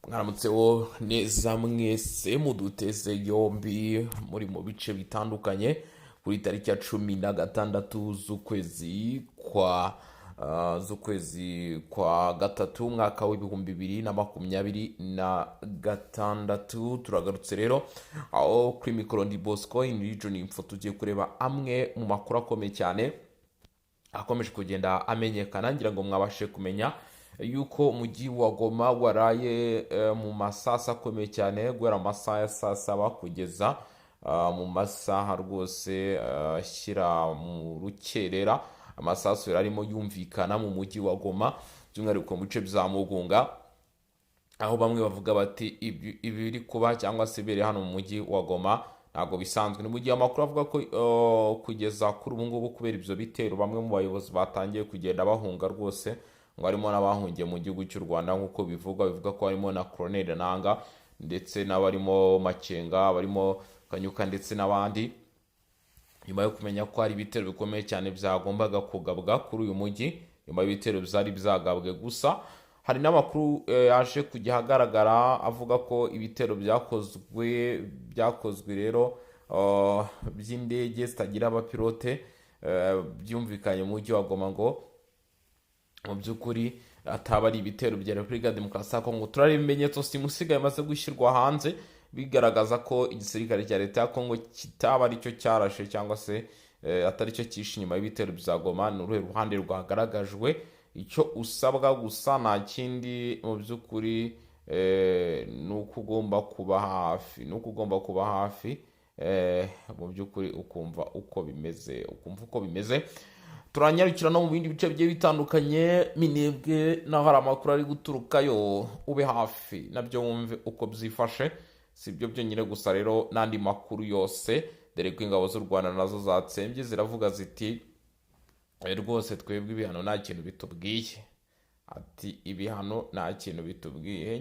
Mwaramutseho neza mwese muduteze yombi muri mu bice bitandukanye kuri tariki ya 16 z'ukwezi kwa gatatu, umwaka w'2026. Turagarutse rero aho kuri mikoro ndi Bosco in Region Info. Tugiye kureba amwe mu makuru akomeye cyane akomeje kugenda amenyekana. Ngira ngo mwabashe kumenya yuko umujyi wa Goma waraye mu masaha akomeye cyane, guhera mu masaha ya saa 7 kugeza mu masaha rwose ashyira mu rukerera. Amasasu yari arimo yumvikana mu mujyi wa Goma, by'umwihariko mu bice bya Mugunga, aho bamwe bavuga bati ibiri kuba cyangwa se ibiri hano mu mujyi wa Goma ntabwo bisanzwe. Ni mu gihe amakuru avuga ko kugeza kuri ubu ngubu, kubera ibyo bitero, bamwe mu bayobozi batangiye kugenda bahunga rwose, ngo harimo n'abahungiye mu gihugu cy'u Rwanda nk'uko bivugwa. Bivuga ko harimo na Colonel Nanga ndetse n'abarimo Makenga, barimo Kanyuka ndetse n'abandi, nyuma yo kumenya ko hari ibitero bikomeye cyane byagombaga kugabwa kuri uyu mujyi nyuma y'ibitero byari byagabwe. Gusa hari n'amakuru yaje kujya ahagaragara avuga ko ibitero byakozwe rero by'indege zitagira abapilote byumvikanye mu mujyi wa Goma, ngo mu by'ukuri ataba ari ibitero bya Repubulika ya Demokarasi ya Kongo. Turareba ibimenyetso simusiga bimaze gushyirwa hanze bigaragaza ko igisirikare cya leta ya Kongo kitaba aricyo cyarashe cyangwa se atari cyo cyishe inyuma y'ibitero bya Goma. Ni uruhe ruhande rwagaragajwe? Icyo usabwa gusa nta kindi mu by'ukuri, ni uko ugomba kuba hafi, ni uko ugomba kuba hafi mu by'ukuri ukumva uko bimeze, ukumva uko bimeze. Turanyarukira no mu bindi bice bigiye bitandukanye. Minembwe naho hari amakuru ari guturukayo, ube hafi nabyo wumve uko byifashe. Si ibyo byonyine gusa rero, n'andi makuru yose, dore ko ingabo z'u Rwanda nazo zatsembye, ziravuga ziti: "Rwose twebwe ibihano nta kintu bitubwiye." Ati: "Ibihano nta kintu bitubwiye."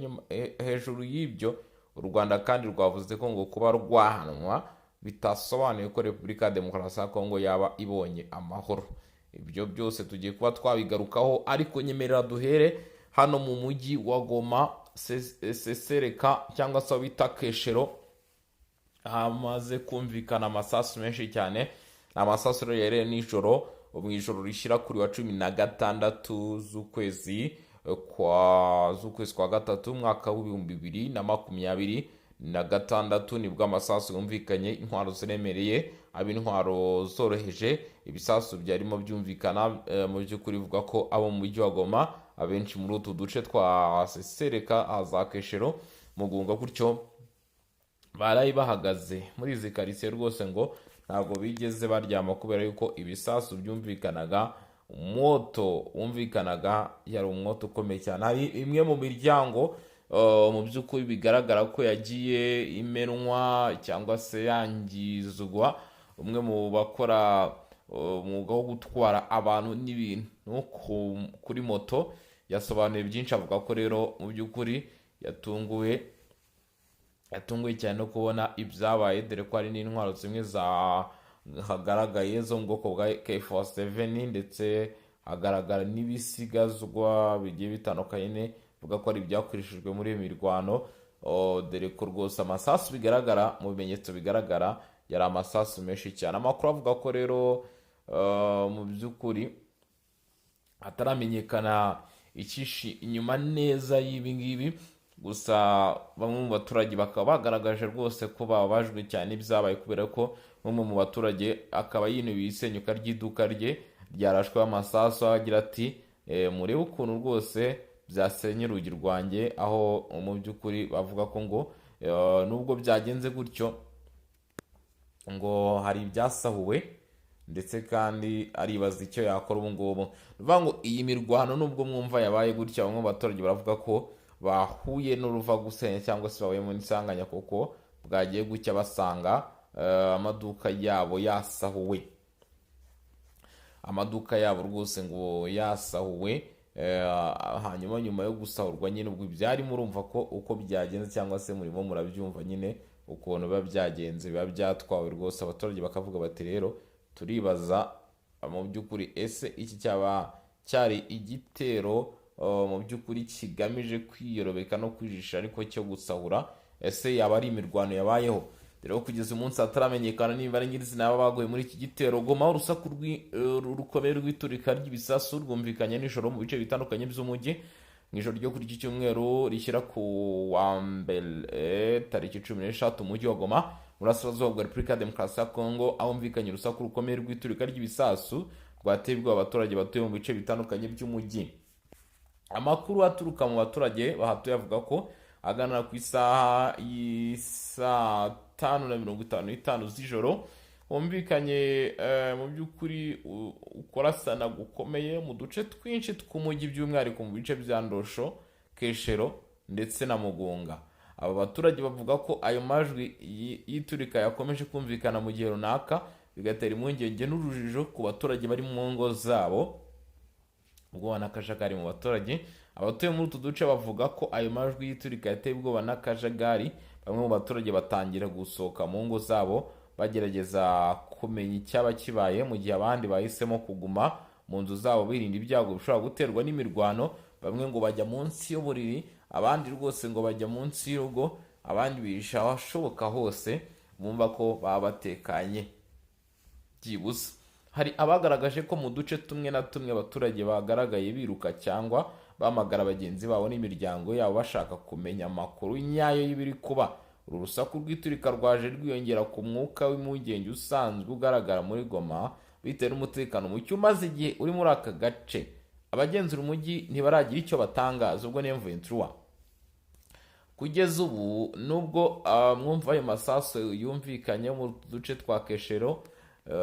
Hejuru y'ibyo, u Rwanda kandi rwavuze ko ngo kuba rwahanwa bitasobanuye ko Repubulika ya Demokarasi ya Kongo yaba ibonye amahoro. Ibyo byose tugiye kuba twabigarukaho, ariko nyemerera duhere hano mu mujyi wa Goma, Sesereka cyangwa se aho bita Keshero, hamaze kumvikana amasasu menshi cyane. Ni amasasu rero yahereye nijoro, mu ijoro rishyira kuri wa 16 z'ukwezi kwa gatatu, umwaka w'2026, nibwo amasasu yumvikanye. Intwaro ziremereye, aba intwaro zoroheje, ibisasu byarimo byumvikana. Mu by'ukuri bivuga ko abo mu mujyi wa Goma abenshi muri utu duce twa Sesereka, za Keshero, Mugunga gutyo, barayi bahagaze muri izi karitsiye rwose, ngo ntabwo bigeze baryama kubera yuko ibisasu byumvikanaga, umwoto wumvikanaga yari umwoto ukomeye cyane. Hari imwe mu miryango mu by'ukuri bigaragara ko yagiye imenwa cyangwa se yangizwa. Umwe mu bakora umwuga wo gutwara abantu n'ibintu kuri moto yasobanuye byinshi, avuga ko rero mu by'ukuri yatunguwe cyane no kubona ibyabaye, dore ko hari n'intwaro zimwe zahagaragaye zo mu bwoko bwa AK47, ndetse hagaragara n'ibisigazwa bigiye bitandukanye bivuga ko ari ibyakoreshejwe muri iyo mirwano. Dore ko rwose amasasu bigaragara mu bimenyetso bigaragara yari amasasu menshi cyane. Amakuru avuga ko rero mu by'ukuri hataramenyekana icyishe inyuma neza y'ibi ngibi. Gusa bamwe mu baturage bakaba bagaragaje rwose ko bababajwe cyane n'ibyabaye, kubera ko umwe mu baturage akaba yinubiye isenyuka ry'iduka rye ryarashweho amasasu, agira ati: "Murebe ukuntu rwose byasenye urugi rwanjye." Aho mu by'ukuri bavuga ko ngo nubwo byagenze gutyo, ngo hari ibyasahuwe, ndetse kandi aribaza icyo yakora ubu ngubu. Ni ukuvuga ngo iyi mirwano, nubwo mwumva yabaye gutya, bamwe mu baturage baravuga ko bahuye n'uruva gusenya cyangwa se bahuye mu nsanganya, kuko bwagiye gucya basanga amaduka yabo yasahuwe. Amaduka yabo rwose ngo yasahuwe. Hanyuma nyuma yo gusahurwa nyine, ubwo ibyarimo urumva ko uko byagenze, cyangwa se murimo murabyumva nyine ukuntu biba byagenze, biba byatwawe rwose. Abaturage bakavuga bati: "Rero turibaza mu by'ukuri, ese iki cyaba cyari igitero mu by'ukuri kigamije kwiyorobeka no kwijisha ariko cyo gusahura. Ese yaba ari imirwano yabayeho? Dore ko kugeza umunsi hataramenyekana niba ari nyirizina baba baguye muri iki gitero. Goma, urusaku rukomeye rw'iturika ry'ibisasu rwumvikanye nijoro mu bice bitandukanye by'umujyi, mu ijoro ryo kuri iki cyumweru rishyira ku wa mbere tariki 13. Umujyi wa Goma, burasirazuba bwa Repubulika ya Demokarasi ya Kongo, ahumvikanye urusaku rukomeye rw'iturika ry'ibisasu rwateye ubwoba abaturage batuye mu bice bitandukanye by'umujyi. Amakuru aturuka mu baturage bahatuye avuga ko agana ku isaha y'isaa 5:55 z'ijoro humvikanye mu by'ukuri ukurasana gukomeye mu duce twinshi tw'umujyi, by'umwihariko mu bice bya Ndosho, Keshero ndetse na Mugunga. Aba baturage bavuga ko ayo majwi y'iturika yakomeje kumvikana mu gihe runaka, bigatera impungenge n'urujijo ku baturage bari mu ngo zabo, ubwoba n'akajagari mu baturage. Abatuye muri utu duce bavuga ko ayo majwi y'iturika yateye ubwoba n'akajagari. Bamwe mu baturage batangira gusohoka mu ngo zabo bagerageza kumenya icyaba kibaye, mu gihe abandi bahisemo kuguma mu nzu zabo birinda ibyago bishobora guterwa n'imirwano. Bamwe ngo bajya munsi y'uburiri, abandi rwose ngo bajya munsi y'urugo, abandi bihisha ahashoboka hose bumva ko baba batekanye byibuze. Hari abagaragaje ko mu duce tumwe na tumwe abaturage bagaragaye biruka cyangwa bahamagara bagenzi babo n'imiryango yabo bashaka kumenya amakuru nyayo y'ibiri kuba. Uru rusaku rw'iturika rwaje rwiyongera ku mwuka w'impungenge usanzwe ugaragara muri Goma bitewe n'umutekano muke umaze igihe uri muri aka gace. Abagenzura umujyi ntibaragira icyo batangaza, ubwo niyo M23. Kugeza ubu, nubwo mwumva ayo masasu yumvikanye mu duce twa Keshero,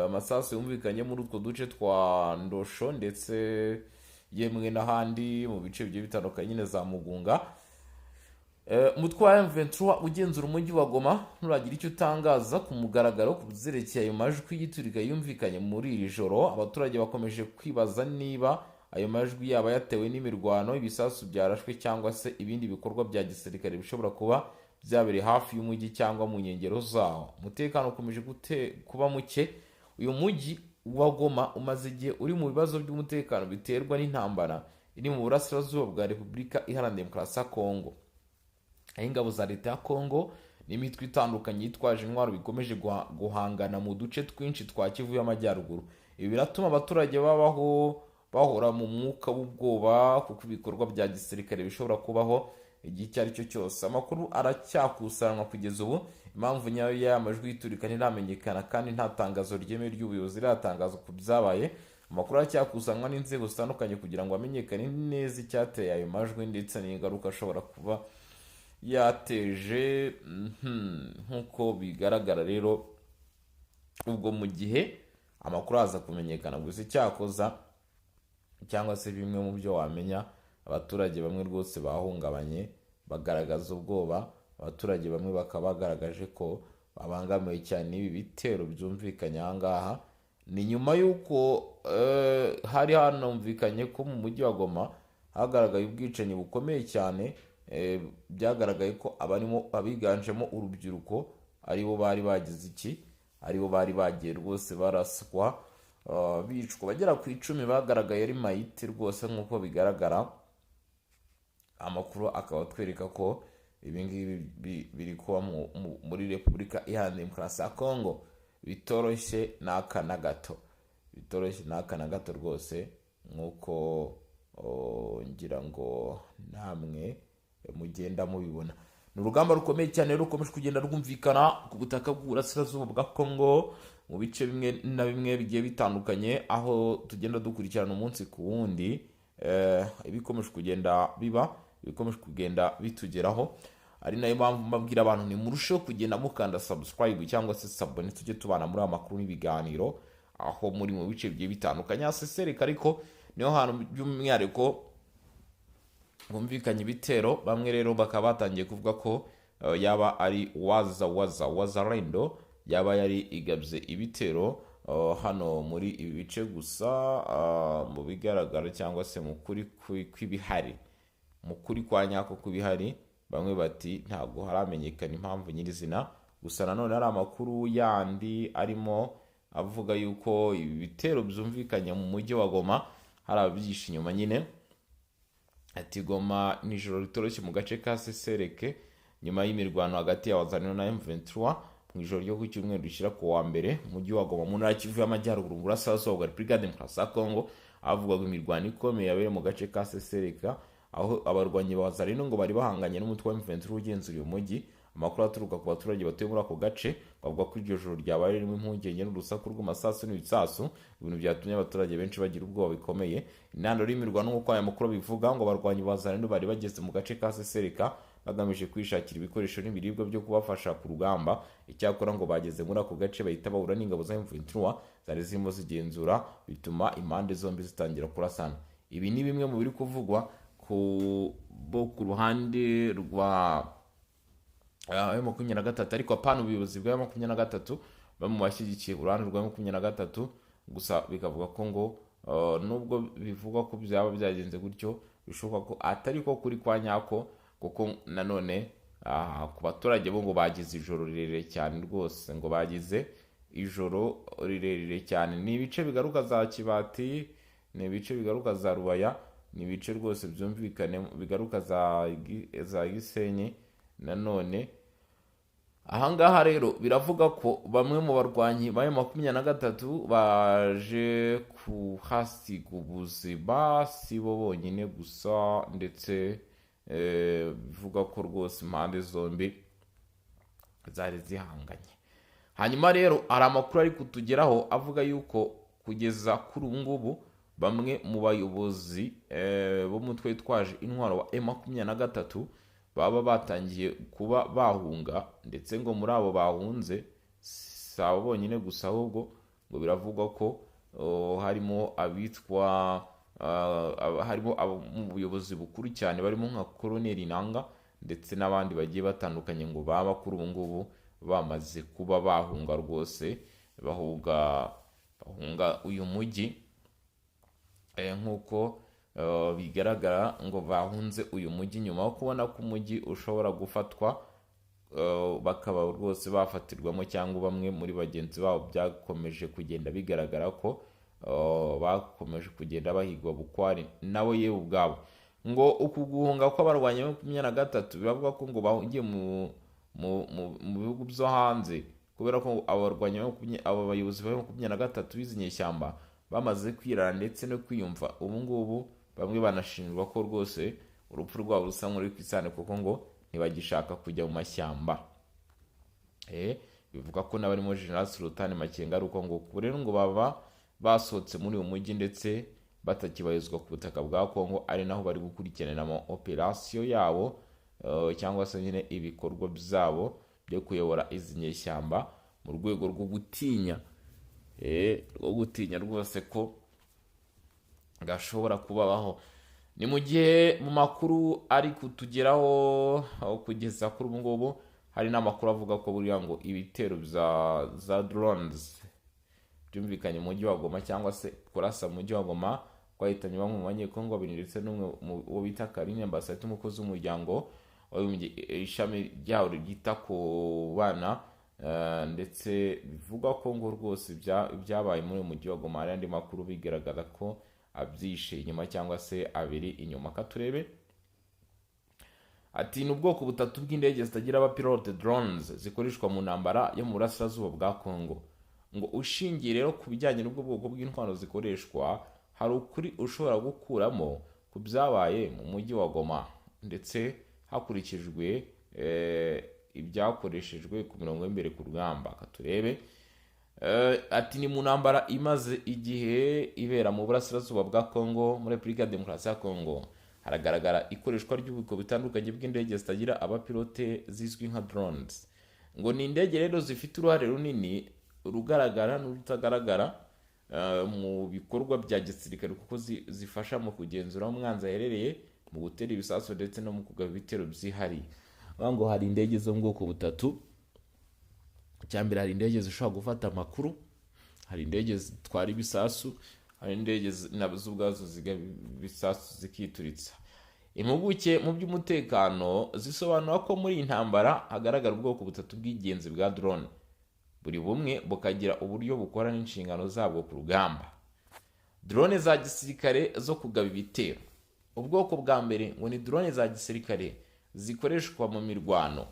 amasasu yumvikanye muri utwo duce twa Ndosho ndetse yemwe n'ahandi mu bice bigiye bitandukanye nyine za Mugunga, umutwe wa M23 ugenzura umujyi wa Goma nturagira icyo utangaza ku mugaragaro ku byerekeye ayo majwi y'iturika yumvikanye muri iri joro. Abaturage bakomeje kwibaza niba ayo majwi yaba yatewe n'imirwano, ibisasu byarashwe cyangwa se ibindi bikorwa bya gisirikare bishobora kuba byabereye hafi y'umujyi cyangwa mu nkengero zawo. Umutekano ukomeje kuba muke. Uyu mujyi wa Goma umaze igihe uri mu bibazo by'umutekano biterwa n'intambara iri mu burasirazuba bwa Repubulika Iharanira Demokarasi ya Kongo, aho ingabo za leta ya Kongo n'imitwe itandukanye yitwaje intwaro bikomeje guhangana mu duce twinshi twa Kivu y'Amajyaruguru. Ibi biratuma abaturage babaho bahora mu mwuka w'ubwoba, kuko ibikorwa bya gisirikare bishobora kubaho igihe icyo ari cyo cyose. Amakuru aracyakusanywa. Kugeza ubu impamvu nyayo y'aya majwi y'iturika ntiramenyekana, kandi nta tangazo ryemewe ry'ubuyobozi riratangazwa ku byabaye. Amakuru aracyakusanywa n'inzego zitandukanye kugira ngo hamenyekane neza icyateye ayo majwi ndetse n'ingaruka ashobora kuba yateje. Nk'uko bigaragara rero, ubwo mu gihe amakuru aza kumenyekana gusa, icyakoza cyangwa se bimwe mu byo wamenya, abaturage bamwe rwose bahungabanye, bagaragaza ubwoba. Abaturage bamwe bakaba bagaragaje ko babangamiwe cyane n'ibi bitero byumvikanye aha ngaha. Ni nyuma y'uko hari hanumvikanye ko mu mujyi wa Goma hagaragaye ubwicanyi bukomeye cyane. Byagaragaye ko abarimo abiganjemo urubyiruko aribo bari bagize iki, aribo bari bagiye rwose baraswa, bicwa, bagera ku 10 bagaragaye ari mayiti rwose. Nk'uko bigaragara, amakuru akaba atwereka ko ibi ngibi biri kuba muri Repubulika Iharanira Demokarasi ya Kongo bitoroshye n'aka na gato, bitoroshye n'aka na gato rwose, nk'uko ngira ngo namwe mugenda mubibona. Ni urugamba rukomeye cyane rukomeje kugenda rwumvikana ku butaka bw'uburasirazuba bwa Kongo mu bice bimwe na bimwe bigiye bitandukanye, aho tugenda dukurikirana umunsi ku wundi ibikomeje kugenda biba, ibikomeje kugenda bitugeraho. Ari nayo mpamvu mbabwira abantu ni murusheho kugenda mukanda subscribe cyangwa se s'abonner, tujye tubana muri aya makuru n'ibiganiro aho muri mu bice bigiye bitandukanye. Hasesereka ariko niho hantu by'umwihariko humvikanye ibitero. Bamwe rero bakaba batangiye kuvuga ko yaba ari waza waza Wazalendo yaba yari igabye ibitero hano muri ibi bice. Gusa mu bigaragara cyangwa se mu kuri kw'ibihari, mu kuri kwa nyako kw'ibihari, bamwe bati ntabwo haramenyekana impamvu nyirizina. Gusa nanone hari amakuru yandi arimo avuga yuko ibi bitero byumvikanye mu mujyi wa Goma hari ababyihishe inyuma nyine. Ati: "Goma ni ijoro ritoroshye mu gace ka Sesereke nyuma y'imirwano hagati ya Wazalendo na M23 mu ijoro ryo ku cyumweru rishyira ku wa mbere." Umujyi wa Goma mu ntara ya Kivu y'Amajyaruguru, mu burasirazuba bwa Repubulika ya Demokarasi ya Kongo, havugwaga imirwano ikomeye yabereye mu gace ka Sesereka, aho abarwanyi ba Wazalendo ngo bari bahanganye n'umutwe wa M23 ugenzura uyu mujyi. Amakuru aturuka ku baturage batuye muri ako gace bavuga ko iryo joro ryabaye ririmo impungenge n'urusaku rw'amasasu n'ibisasu, ibintu byatumye abaturage benshi bagira ubwoba bikomeye. Intandaro y'imirwano, nk'uko aya makuru abivuga, ngo abarwanyi ba Wazalendo bari bageze mu gace ka Sesereka bagamije kwishakira ibikoresho n'ibiribwa byo kubafasha ku rugamba. Icyakora ngo bageze muri ako gace bahita bahura n'ingabo za M23 zari zirimo zigenzura, bituma impande zombi zitangira kurasana. Ibi ni bimwe mu biri kuvugwa ku bo ku ruhande rwa M23, ariko apana ubuyobozi bwa M23, bamwe mu bashyigikiye uruhande rwa M23. Gusa bikavuga ko ngo nubwo bivugwa ko byaba byagenze gutyo, bishoboka ko atari ko kuri kwa nyako, kuko nanone ku baturage bo ngo bagize ijoro rirerire cyane rwose, ngo bagize ijoro rirerire cyane. Ni ibice bigaruka za Kibati, ni ibice bigaruka za Rubaya, ni ibice rwose byumvikane bigaruka za Gisenyi. Nanone ahangaha rero biravuga ko bamwe mu barwanyi ba M23 baje kuhasiga ubuzima, si bo bonyine gusa, ndetse bivuga ko rwose impande zombi zari zihanganye. Hanyuma rero hari amakuru ari kutugeraho avuga yuko kugeza kuri ubu ngubu bamwe mu bayobozi b'umutwe witwaje intwaro wa M23 baba batangiye kuba bahunga, ndetse ngo muri abo bahunze si abo bonyine gusa, ahubwo ngo biravugwa ko harimo abitwa harimo abo mu buyobozi bukuru cyane, barimo nka Koloneli Nanga ndetse n'abandi bagiye batandukanye, ngo baba kuri ubu ngubu bamaze kuba bahunga rwose, bahunga uyu mujyi. Nk'uko bigaragara, ngo bahunze uyu mujyi nyuma yo kubona ko umujyi ushobora gufatwa, bakaba rwose bafatirwamo cyangwa bamwe muri bagenzi babo. Byakomeje kugenda bigaragara ko bakomeje kugenda bahigwa bukwari nabo yewe ubwabo. Ngo uku guhunga kw'abarwanyi ba 23 biravuga ko ngo bahungiye mu bihugu byo hanze, kubera ko abarwanyi aba bayobozi ba 23 b'izi nyeshyamba bamaze kwirara ndetse no kwiyumva. Ubu ngubu bamwe banashinjwa ko rwose urupfu rwabo rusa nk'uri ku isano, kuko ngo ntibagishaka kujya mu mashyamba. Bivuga ko n'abarimo General Sultan Makenga, ari uko ngo ubu rero ngo baba basohotse muri uyu mujyi ndetse batakibarizwa ku butaka bwa Kongo, ari naho bari gukurikiranira ama operasiyo yabo, cyangwa se nyine ibikorwa byabo byo kuyobora izi nyeshyamba, mu rwego rwo gutinya rwose ko gashobora kubabaho. Ni mu gihe mu makuru ari kutugeraho aho kugeza kuri ubu ngubu hari n'amakuru avuga ko buriya ngo ibitero bya za drones byumvikanye mu mujyi wa Goma, cyangwa se kurasa mu mujyi wa Goma, kwahitanye bamwe mu Banyekongo babiri ndetse n'umwe mu wo bita Karine Mbasati, umukozi w'Umuryango w'Abibumbye, ishami ryawo ryita ku bana. Ndetse bivugwa ko ngo rwose ibyabaye muri uyu mujyi wa Goma, hari andi makuru bigaragaza ko abyishe inyuma cyangwa se abiri inyuma. Katurebe. Ati: "Ni ubwoko butatu bw'indege zitagira abapilote, drones, zikoreshwa mu ntambara yo mu burasirazuba bwa Congo." Ngo ushingiye rero ku bijyanye n'ubwo bwoko bw'intwaro zikoreshwa, hari ukuri ushobora gukuramo ku byabaye mu mujyi wa Goma, ndetse hakurikijwe ibyakoreshejwe ku mirongo y'imbere ku rugamba. Katurebe. Ati: "Ni mu ntambara imaze igihe ibera mu burasirazuba bwa Congo, muri Repubulika ya Demokarasi ya Congo, haragaragara ikoreshwa ry'ububiko butandukanye bw'indege zitagira abapilote zizwi nka drones." Ngo ni indege rero zifite uruhare runini, urugaragara n'urutagaragara, mu bikorwa bya gisirikare, kuko zifasha mu kugenzura aho umwanzi aherereye, mu gutera ibisasu ndetse no mu kugaba ibitero byihariye. Bavuga ngo hari indege zo mu bwoko butatu. Icyambere, hari indege zishobora gufata amakuru, hari indege zitwara ibisasu, hari indege nazo ubwazo zigaba ibisasu zikituritsa. Impuguke mu by'umutekano zisobanura ko muri iyi ntambara hagaragara ubwoko butatu bw'ingenzi bwa drone, buri bumwe bukagira uburyo bukora n'inshingano zabwo ku rugamba. Drone za gisirikare zo kugaba ibitero. Ubwoko bwa mbere ngo ni drone za gisirikare zikoreshwa mu mirwano.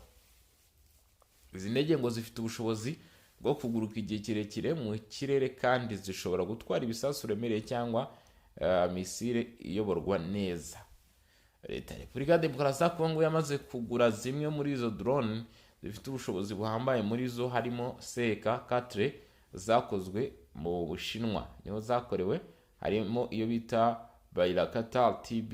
Izi ndege ngo zifite ubushobozi bwo kuguruka igihe kirekire mu kirere, kandi zishobora gutwara ibisasu remereye cyangwa misile iyoborwa neza. Leta ya Repubulika ya Demokarasi ya Kongo yamaze kugura zimwe muri izo drone zifite ubushobozi buhambaye. Muri zo harimo CK 4 zakozwe mu Bushinwa, niho zakorewe. Harimo iyo bita Bayraktar TB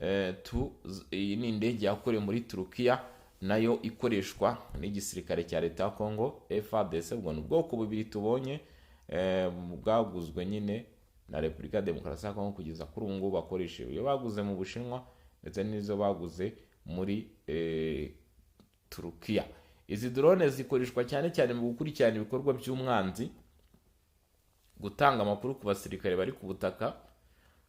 2. Iyi ni indege yakorewe muri Turukiya, nayo ikoreshwa n'igisirikare cya leta ya Kongo, FARDC. Ubwo ni ubwoko bubiri tubonye bwaguzwe nyine na Repubulika ya Demokarasi ya Kongo kugeza kuri ubu ngubu bakoresha, iyo baguze mu Bushinwa ndetse n'izo baguze muri Turukiya. Izi drone zikoreshwa cyane cyane mu gukurikirana ibikorwa by'umwanzi, gutanga amakuru ku basirikare bari ku butaka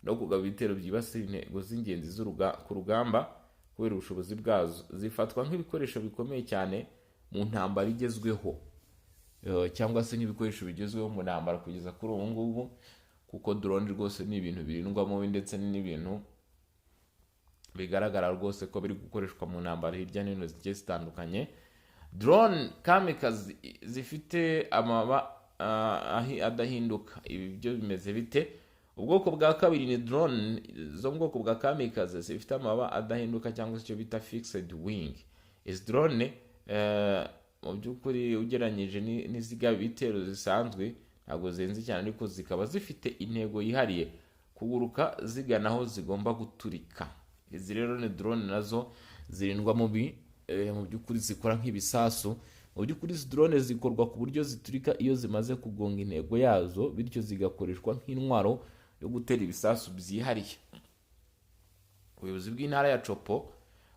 no kugaba ibitero byibasira intego z'ingenzi ku rugamba. Kubera ubushobozi bwazo, zifatwa nk'ibikoresho bikomeye cyane mu ntambara igezweho, cyangwa se nk'ibikoresho bigezweho mu ntambara kugeza kuri ubu ngubu, kuko drone rwose ni ibintu birindwamo ndetse n'ibintu bigaragara rwose ko biri gukoreshwa mu ntambara hirya no hino zigiye zitandukanye. Drone kamikaze zifite amababa adahinduka, ibi byo bimeze bite? Ubwoko bwa kabiri ni drone zo mu bwoko bwa kamikaze zifite amababa adahinduka, cyangwa se icyo bita fixed wing. Izi drone mu by'ukuri ugereranyije n'izigaba ibitero zisanzwe ntabwo zihenze cyane, ariko zikaba zifite intego yihariye: kuguruka zigana aho zigomba guturika. Izi rero ni drone nazo zirindwa mubi, mu by'ukuri zikora nk'ibisasu. Mu by'ukuri izi drone zikorwa ku buryo ziturika iyo zimaze kugonga intego yazo, bityo zigakoreshwa nk'intwaro yo gutera ibisasu byihariye. Ubuyobozi bw'intara ya Tshopo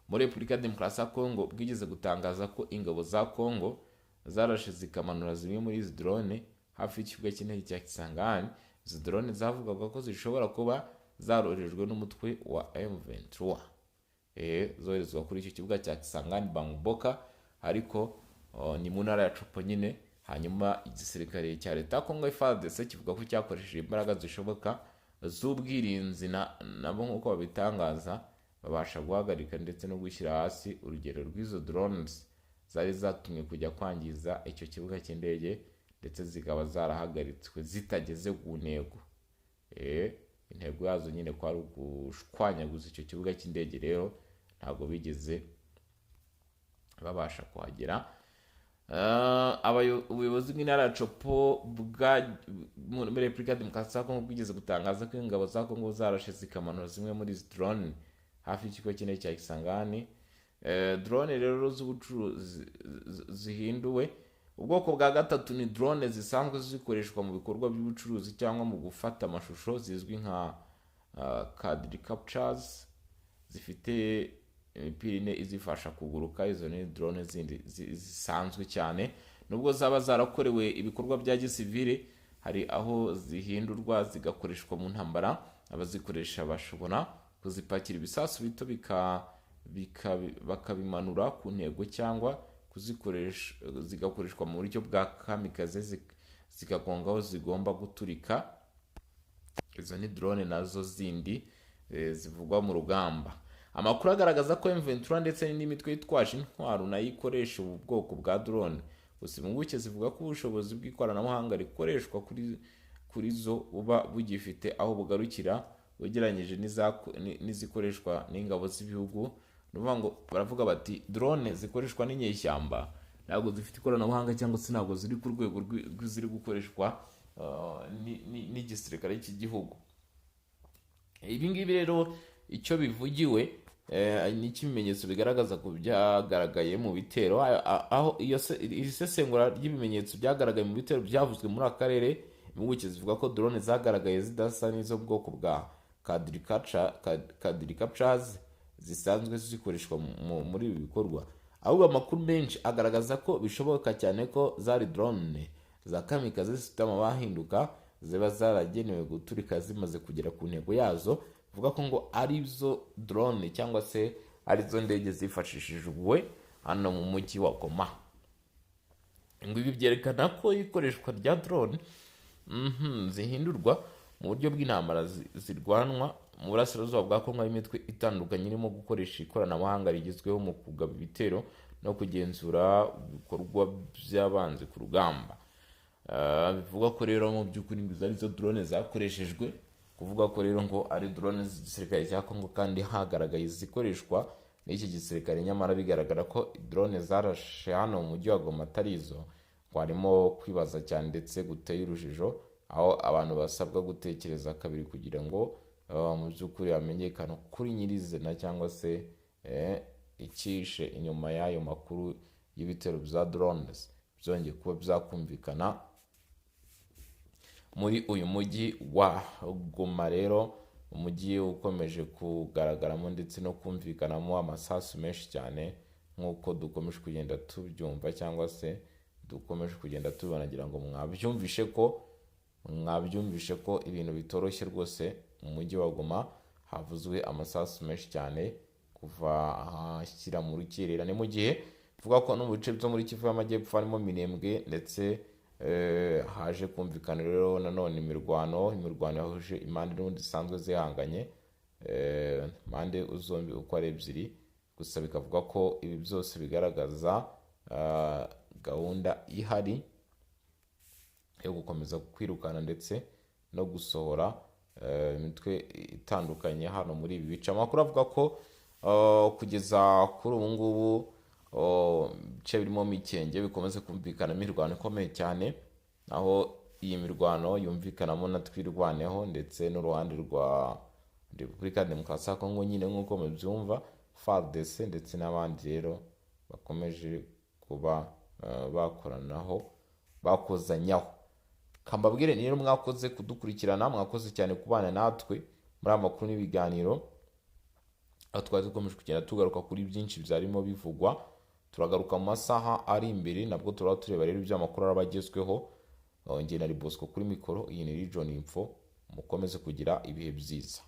muri Repubulika ya Demokarasi ya Kongo bwigeze gutangaza ko ingabo za Kongo zarashe zikamanura zimwe muri izi drone hafi y'ikibuga cy'indege cya Kisangani. Izi drone zavugaga ko zishobora kuba zaroherejwe n'umutwe wa M23, zoherezwa kuri icyo kibuga cya Kisangani Bangboka, ariko ni mu ntara ya Tshopo nyine. Hanyuma igisirikare cya leta ya Kongo, FARDC, kivuga ko cyakoresheje imbaraga zishoboka z'ubwirinzi, nabo nk'uko babitangaza, babasha guhagarika ndetse no gushyira hasi urugero rw'izo drones zari zatumwe kujya kwangiza icyo kibuga cy'indege, ndetse zikaba zarahagaritswe zitageze ku ntego. Intego yazo nyine kwari ugushwanyaguza icyo kibuga cy'indege, rero ntabwo bigeze babasha kuhagera. Ubuyobozi bw'intara ya Tshopo bwa muri Repubulika ya Demokarasi ya Kongo bwigeze gutangaza ko ingabo za Kongo zarashe zikamanura zimwe muri izi drone hafi y'ikigo cy'indege cya Kisangani. Drone rero z'ubucuruzi zihinduwe. Ubwoko bwa gatatu ni drone zisanzwe zikoreshwa mu bikorwa by'ubucuruzi cyangwa mu gufata amashusho, zizwi nka quadcopters, zifite imipira ine izifasha kuguruka. Izo ni drone zindi zisanzwe cyane. Nubwo zaba zarakorewe ibikorwa bya gisivile, hari aho zihindurwa zigakoreshwa mu ntambara. Abazikoresha bashobora kuzipakira ibisasu bito bakabimanura ku ntego, cyangwa kuzikoresha zigakoreshwa mu buryo bwa kamikaze, zikagonga aho zigomba guturika. Izo ni drone nazo zindi zivugwa mu rugamba. Amakuru agaragaza ko M23 ndetse n'indi mitwe yitwaje intwaro nayo ikoresha ubu bwoko bwa drone. Gusa impuguke zivuga ko ubushobozi bw'ikoranabuhanga rikoreshwa kuri zo buba bugifite aho bugarukira ugereranyije n'izikoreshwa n'ingabo z'ibihugu. Ni ukuvuga ngo baravuga bati drone zikoreshwa n'inyeshyamba ntabwo zifite ikoranabuhanga, cyangwa se ntabwo ziri ku rwego rw'iziri gukoreshwa n'igisirikare cy'igihugu. Ibi ngibi rero icyo bivugiwe ni ikimenyetso bigaragaza ku byagaragaye mu bitero, aho iri sesengura ry'ibimenyetso byagaragaye mu bitero byavuzwe muri aka karere. Impuguke zivuga ko drone zagaragaye zidasa n'izo mu bwoko bwa quadcopters zisanzwe zikoreshwa muri ibi bikorwa, ahubwo amakuru menshi agaragaza ko bishoboka cyane ko zari drone za kamikaze zifite amababa ahinduka, ziba zaragenewe guturika zimaze kugera ku ntego yazo. Bivuga ko ngo arizo drone cyangwa se arizo ndege zifashishijwe hano mu mujyi wa Goma. Ngo ibi byerekana ko ikoreshwa rya drone zihindurwa Mu buryo bw'intambara zirwanwa mu burasirazuba bwa Kongo, hari imitwe itandukanye irimo gukoresha ikoranabuhanga rigezweho mu kugaba ibitero no kugenzura ibikorwa by'abanzi ku rugamba. Bivugwa ko rero mu by'ukuri ngo izo ari zo drone zakoreshejwe, kuvuga ko rero ngo ari drone z'igisirikare cya Kongo kandi hagaragaye izikoreshwa n'iki gisirikare, nyamara bigaragara ko drone zarashe hano mu mujyi wa Goma atari izo, ngo harimo kwibaza cyane ndetse guteye urujijo, aho abantu basabwa gutekereza kabiri kugira ngo mu by'ukuri hamenyekane kuri nyirizina cyangwa se icyishe inyuma y'ayo makuru y'ibitero bya drones byongeye kuba byakumvikana muri uyu mujyi wa Goma. Rero umujyi ukomeje kugaragaramo ndetse no kumvikanamo amasasu menshi cyane, nk'uko dukomeje kugenda tubyumva cyangwa se dukomeje kugenda tubibona. Ngira ngo mwabyumvishe ko ibintu bitoroshye rwose. Mu mujyi wa Goma havuzwe amasasu menshi cyane kuva ahashyira mu rukerera. Ni mu gihe tuvuga ko no mu bice byo muri Kivu y'Amajyepfo harimo Minembwe ndetse haje kumvikana rero nanone imirwano yahuje impande n'ubundi zisanzwe zihanganye, impande zombi uko ari ebyiri. Gusa bikavuga ko ibi byose bigaragaza gahunda ihari yo gukomeza kwirukana ndetse no gusohora imitwe itandukanye hano muri ibi bice. Amakuru avuga ko kugeza kuri ubu ngubu ibice birimo Mikenge bikomeze kumvikanamo imirwano ikomeye cyane, aho iyi mirwano yumvikanamo na Twirwaneho ndetse n'uruhande rwa Repubulika ya Demokarasi ya Kongo nyine, nk'uko mubyumva, FARDC ndetse n'abandi rero bakomeje kuba bakoranaho, bakozanyaho. Kambabwire rero, mwakoze kudukurikirana, mwakoze cyane kubana natwe muri aya makuru n'ibiganiro, aho twari dukomeje kugenda tugaruka kuri byinshi byarimo bivugwa. Turagaruka mu masaha ari imbere, nabwo turaba tureba rero ibyo amakuru araba agezweho. Njye na Bosco kuri mikoro, iyi ni Region Info. Mukomeze kugira ibihe byiza.